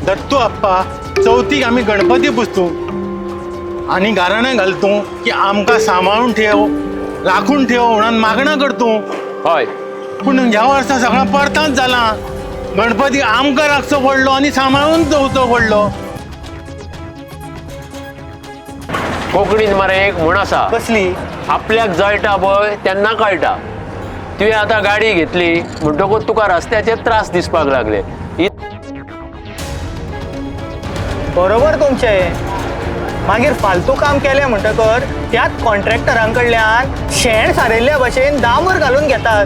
दत्तू आप्पा, चवथीक आमी गणपती पुजतू आनी गाराणें घालतू की आमकां सांबाळून ठेव, राखून ठेव म्हणून मागणा करतू. हय. पूण ह्या वर्सा सगळां परतांच जालां. गणपती आमकां राखचो पडलो आनी सांबाळून दवरचो पडलो. कोंकणीन मरे एक म्हण आसा. कसली? आपल्याक जळटा पळय तेन्ना कळटा. तुवें आतां गाडी घेतली म्हणटकूच तुका रस्त्याचे त्रास दिसपाक लागले. बरोबर तुमचें. मागीर फालतू काम केलें म्हणटकर त्याच कॉन्ट्रॅक्टरां कडल्यान शेण सारयल्ल्या भशेन दामर घालून घेतात.